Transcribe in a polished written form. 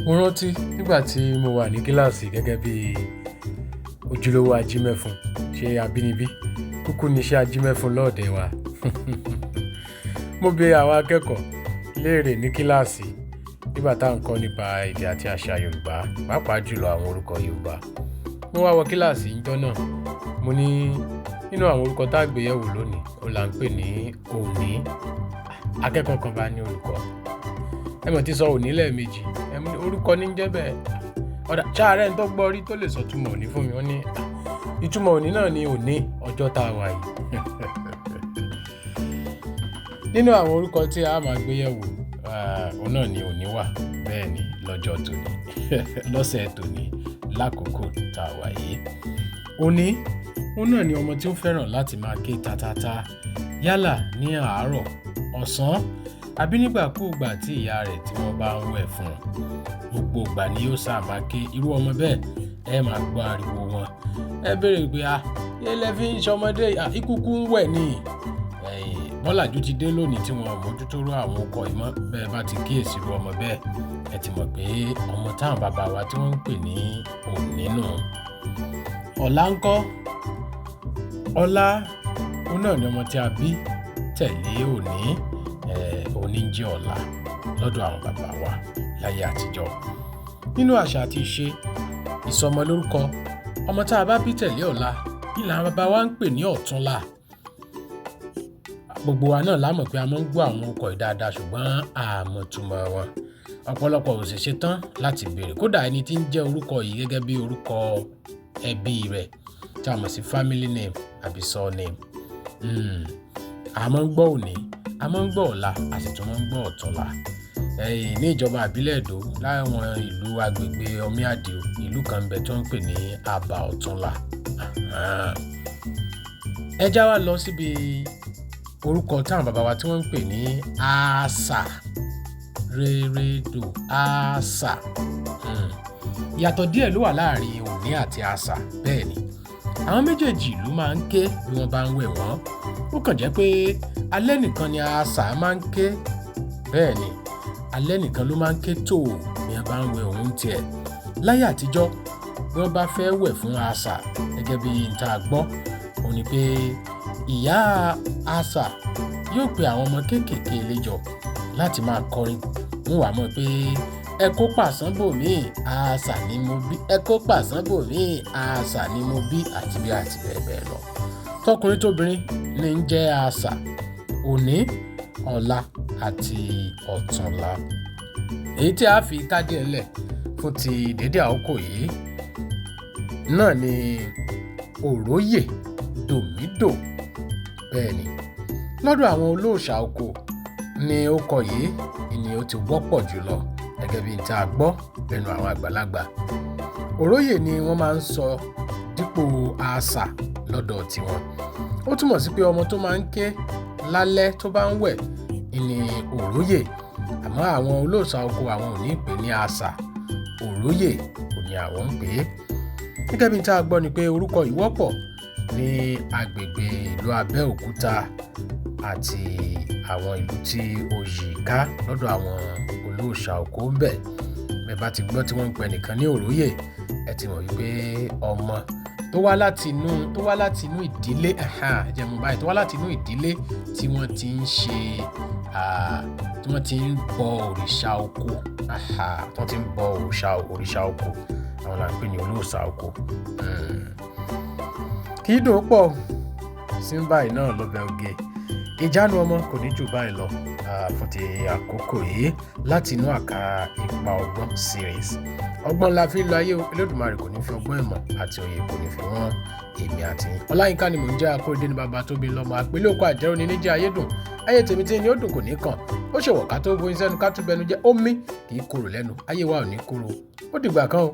Mo rántí nígbà tí mo wà ní kíláàsì gẹ́gẹ́ bí ojúlówó ajímẹ́fun ṣe abínibí, kúkú ní iṣẹ́ ajímẹ́fun lọ́ọ̀dẹ̀ wa. Mo bi àwọn akẹ́kọ̀ọ́ léèrè ní kíláàsì nígbà tá à ń kọ́ nípa èdè àti àṣà Yorùbá, pàápàá jùlọ àwọn orúkọ Yorùbá. Mo wá wọ kíláàsì níjọ́ náà, mo ní nínú àwọn orúkọ tá gbé yẹ̀wò lónìí, òun là ń pè ní Òní. Akẹ́kọ̀ọ́ kan bá ní olùkọ́, ẹ mọ̀ tí sọ òní lẹ́ẹ̀mejì, ẹ mọ̀ ní orúkọ ní ń jẹ́ bẹ́ẹ̀. Ọ̀dà ṣáàrẹ́ ẹni tó gbọ́ rí tó lè sọ ìtumọ̀ òní fún mi. Wọ́n ní ìtumọ̀ òní náà ni òní, ọjọ́ tá a wà yìí. Nínú àwọn orúkọ tí a máa gbé yẹ̀wò, òun náà ni òní wà. Bẹ́ẹ̀ ni lọ́jọ́ tòní, lọ́sẹ̀ tòní, lákòókò tá a wà yìí. Òní, òun náà ni ọmọ tí ó fẹ́ràn láti máa ké tatata yálà ní àárọ̀, ọ̀sán àbí nígbàkúùgbà tí ìyá rẹ̀ tí wọ́n bá ń wẹ̀ fún un. Gbogbo ìgbà ni yóò sá máa ké. Irú ọmọ bẹ́ẹ̀, ẹ máa gbọ́ ariwo wọn. Ẹ béèrè pé, "à, kí lẹ fi ń ṣọmọdé? À, ikúkú ń wẹ̀ ni." Bọ́làjú ti dé lónìí tí wọ́n ò mójútó rú àwọn ọkọ̀ yìí mọ́. Bẹ́ẹ̀ bá ti kíyèsi irú ọmọ bẹ́ẹ̀, ẹ ti mọ̀ pé ọmọ táwọn bàbá wa tí wọ́n ń pè ní òní nù. Ọ̀la ńkọ́? Ọlá, òun náà ni ọmọ tí a bí tẹ̀lé òní. Òní ń jẹ́ ọ̀la lọ́dọ̀ àwọn bàbá wa láyé àtijọ́. Nínú àṣà àti ìṣe ìsọmọlórúkọ, ọmọ tí a bá bí tẹ̀lé ọ̀la ní làwọn bàbá wa ń pè ní ọ̀túnla. Gbogbo wa náà la mọ̀ pé a máa ń gbọ́ àwọn orúkọ yìí dáadáa ṣùgbọ́n a mọ̀ ìtumọ̀ wọn. Ọ̀pọ̀lọpọ̀ ò sì ṣe tán láti bèèrè. Kódà ẹni tí ń jẹ́ orúkọ yìí gẹ́gẹ́ bí orúkọ ẹbí rẹ̀ tí a mọ̀ sí family name àbí surname. A máa ń gbọ́ òní, a máa ń gbọ́ ọ̀la, a sì tún máa ń gbọ́ ọ̀túnla. Ní ìjọba ìbílẹ̀ Èdó láwọn ìlú agbègbè Omi Àdìó, ìlú kan ń bẹ tí wọ́n ń pè ní Aba Ọ̀túnla. Ẹ já wa lọ síbi orúkọ táwọn bàbá wa tí wọ́n ń pè ní Àṣà. Rérédò, Àṣà. Ìyàtọ̀ díẹ̀ ló wà láàrin òní àti àṣà. Bẹ́ẹ̀ ni, àwọn méjèèjì ló máa ń ké bí wọ́n bá ń wẹ̀ wọ́n. Ó kàn jẹ́ pé alẹ́ nìkan ni àṣà máa ń ké. Bẹ́ẹ̀ ni, alẹ́ nìkan ló máa ń ké tò bí wọ́n bá ń wẹ̀ òun tiẹ̀. Láyé àtijọ́, bí wọ́n bá fẹ́ wẹ̀ fún àṣà gẹ́gẹ́ bí n ta gbọ́, òun ní pé ìyá àṣà yóò pe àwọn ọmọ kéékèèké ilé jọ láti máa kọrin. Wọ́n wá mọ̀ pé ẹ kó pàṣán bò mí, àṣà ni mo bí. Ẹ kó pàṣán bò mí, àṣà ni mo bí àti bí àti bẹ́ẹ̀ bẹ́ẹ̀ lọ. Tọkùnrin tóbìnrin ní ń jẹ́ àṣà, òní, ọ̀la àti ọ̀túnla. Èyí tí a fi ká díẹ̀ lẹ̀ fún ti dédé àkókò yìí náà ni òróyè dòmídò. Bẹ́ẹ̀ ni, lọ́dọ̀ àwọn olóòṣà oko ni orúkọ yìí ni ó ti wọ́pọ̀ jùlọ gẹ́gẹ́ bí n ta gbọ́ lẹ́nu àwọn àgbàlagbà. Òróyè ni wọ́n máa ń sọ dípò àṣà lọ́dọ̀ tiwọn. Ó túmọ̀ sí pé ọmọ tó máa ń ké lálẹ́ tó bá ń wẹ̀ ni òróyè. Àmọ́ àwọn olóòṣà oko àwọn ò ní pè ní àṣà, òróyè òní àwọn ń pè é. Gẹ́gẹ́ bí n ta gbọ́ ni pé orúkọ yìí wọ́pọ̀ ní agbègbè ìlú Abẹ́òkúta àti àwọn ìlú tí ó yí ká lọ́dọ̀ àwọn olóòṣà oko ń bẹ. Bẹ́ẹ̀ bá ti gbọ́ tí wọ́n ń pe ẹnìkan ní òróyè, ẹ ti mọ̀ wípé ọmọ tó wá láti inú, tó wá láti inú ìdílé, ẹ jẹ́ n mú báyìí, tó wá láti inú ìdílé tí wọ́n ti ń ṣe, tí wọ́n ti ń bọ òrìṣà oko, tí wọ́n ti ń bọ òrìṣà, òrìṣà oko, àwọn là ń pè ní olóòṣà oko. Kì í dùn ún pọ̀. Sí báyìí náà lọ́bẹ̀ oge. Ìjánu ọmọ kò ní ju báyìí lọ, fún ti àkókò yìí láti inú àká Ipa Ọgbọ́n series. Ọgbọ́n la fi ń lo ayé o. Olódùmarè kò ní fi ọgbọ́n ìmọ̀ àti òye kò ní fi wọ́n èmi àti yín. Ọláyínká ni mò ń jẹ́ Akóredé ní bàbá tó bí lọ́mọ. Àpèlé oko àjẹrò ni níjẹ́ ayé dùn. Ayé tèmi tí ní ó dùn kò ní kàn. Ó ṣèwọ̀ ká tó boyin sẹ́nu ká tún bẹnu jẹ́. Omi kì í korò lẹ́nu. Ayé wa ò ní korò. Ó dìgbà kan o.